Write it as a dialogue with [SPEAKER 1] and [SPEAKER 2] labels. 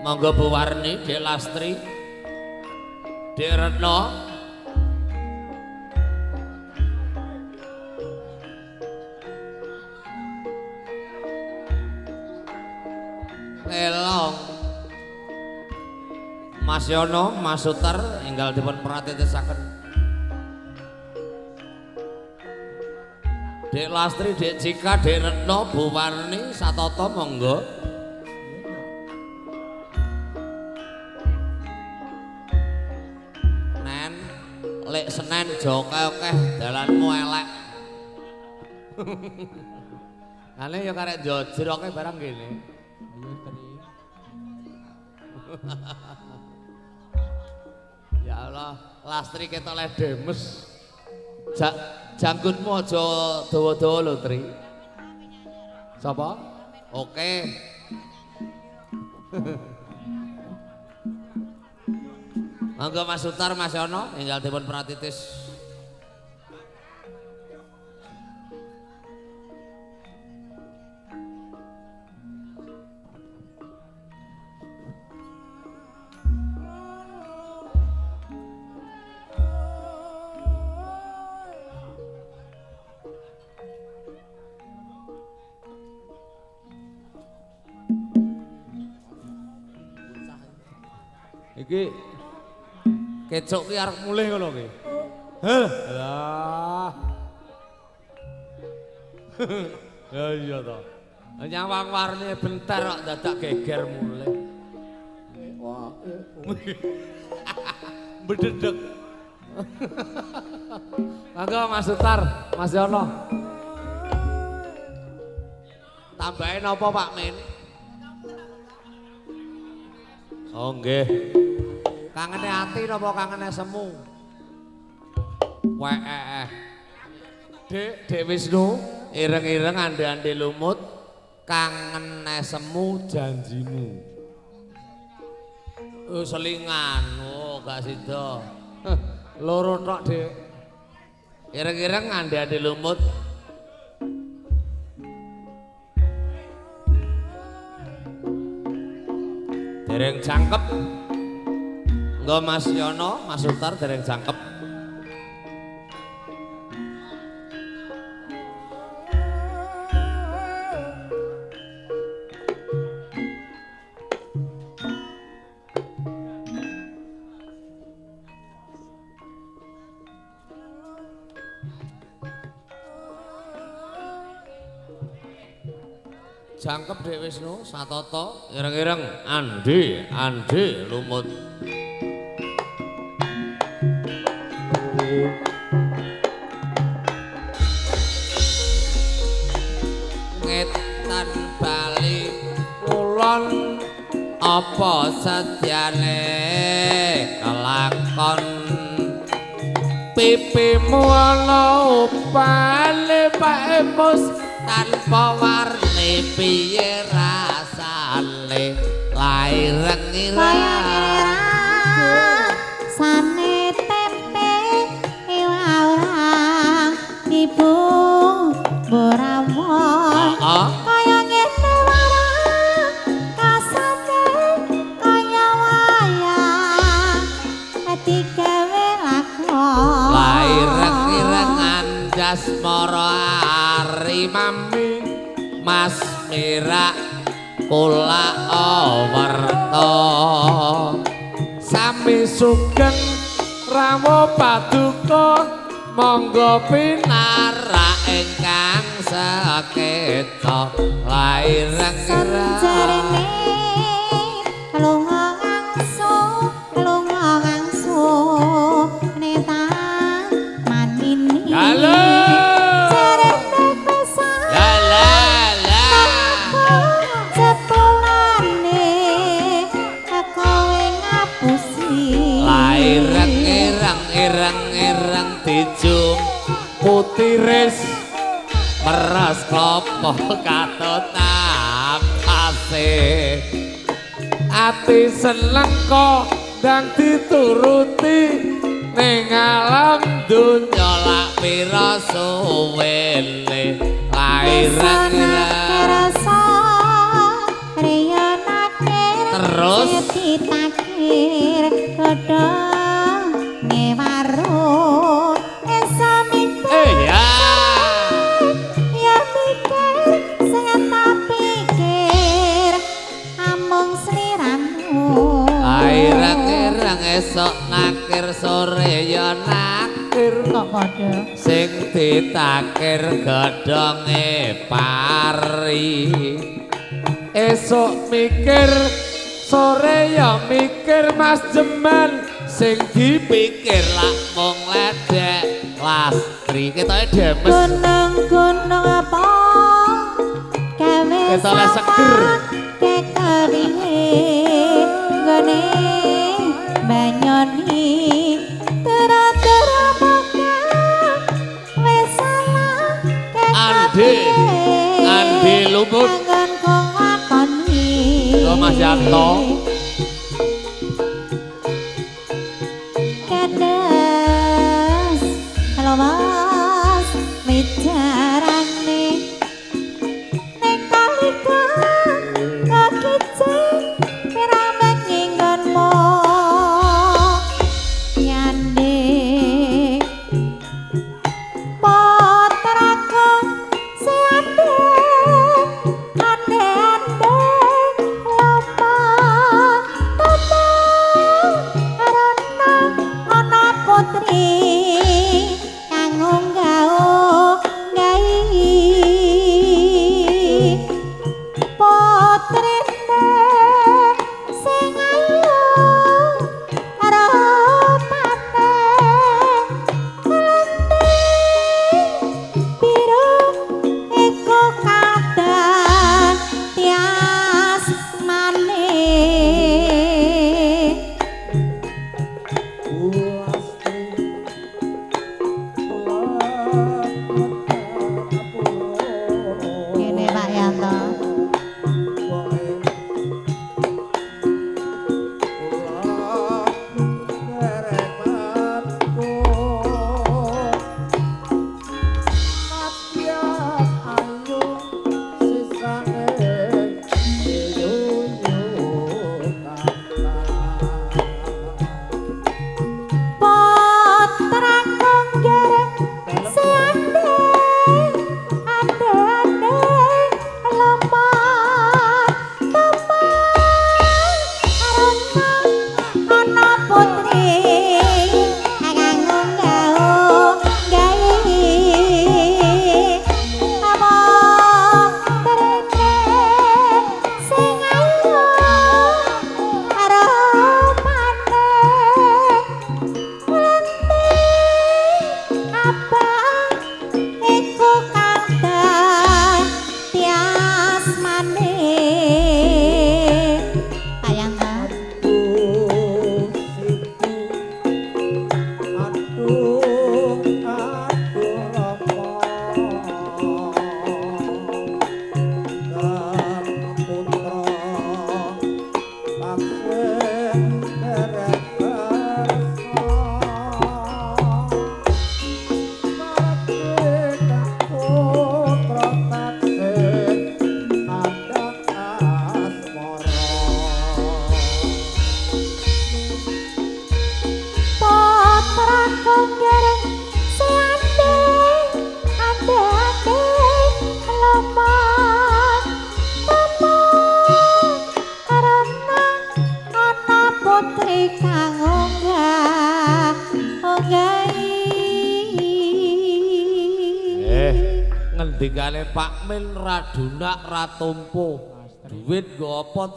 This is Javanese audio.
[SPEAKER 1] Monggo Bu Warni, Dek Lastri, Dek Retno. Lelong. Mas Yono, Mas Sutar enggal dipun pratitisaken. Dek Lastri, Dek Cika, Dek Retno, Bu Warni, Satoto monggo. Nen, lek Senen joke akeh dalanmu elek. Ane ya karek jojroke barang gini.
[SPEAKER 2] Ayo Tri.
[SPEAKER 1] Ya Allah, Lastri ketok leh demes. Jangkutmu aja dawa-dawa lho, Tri. Sapa? Oke. Monggo Mas Sutar, Mas Yono, enggal dipun pratitis. Iki kecuk ki arep mulih ngono ki. Heh, lah. Ya iya to. Nyawang warne bentar kok dadak geger mulih. Wah. Bededek. Monggo Mas Sutar, Mas Yono. Tambahin apa Pak Min? Oh nggih. Kangene ati napa kangene semu? Weh. Dek, Dek Wisnu, ireng-ireng ande-ande lumut, kangene semu janjimu. Oh selingan, oh gak sida. Loro tok, Dek. Ireng-ireng ande-ande lumut. Dereng jangkep. Engko Mas Yono, Mas Sutar dereng jangkep. Jangkep Dek Wisnu, Satoto, ireng-ireng, ande, ande lumut. Ngetan bali kulon apa sedyane kelakon pipimu ana upane Pak Emus tanpa warni piye rasane laireng
[SPEAKER 3] ireng sane tempe ora ibu borawon kaya ngene warang kasate kaya wayang digawe lakon
[SPEAKER 1] laireng ireng anjas mara ari mami Mas Mirak kula awarta sami sugeng rawuh paduka monggo pinarak ingkang sekeca laireng
[SPEAKER 3] jarene lunga ngangsu lunga ngangsu neta manini
[SPEAKER 1] halo. Ireng-ireng dijum putiris meras klopo katut napase ati seneng kok ndang dituruti ning alam donya lak pira suwene laireng terus
[SPEAKER 3] padha.
[SPEAKER 1] Sing ditakir godhonge pari. Esuk mikir, sore ya mikir Mas Jeman, sing dipikir lak mung ledek Lastri. Ketoke demes.
[SPEAKER 3] Gunung-gunung apa gawe
[SPEAKER 1] Ketoke seger.
[SPEAKER 3] Kekeringe nggone banyoni tera-tera bakal wis salah.
[SPEAKER 1] Ande, ande lumut. Lho Mas Yanto.
[SPEAKER 3] Kandas halo Mas wicarane ning kalika kakicen pirang bengi nggonmu nyandhe potraka seande ande-ande lompat topo arana ana putri kang unggah-unggahi putrine sing ayu rupane lenting biru iku kadan tias mane. Ngene Pak Yanto. Putraku ngereng seande ande-ande lompat tempat arana ana putri kang unggah-unggahi putrine sing ayu rupane lenting abang iku kang tias mane. Pak Yanto. Putraku ngereng seande ande-ande lompat temu karena ana putri kang unggah-unggahi.
[SPEAKER 1] Ngendikane Pak Min radunak ratompo. Duit nggo apa tak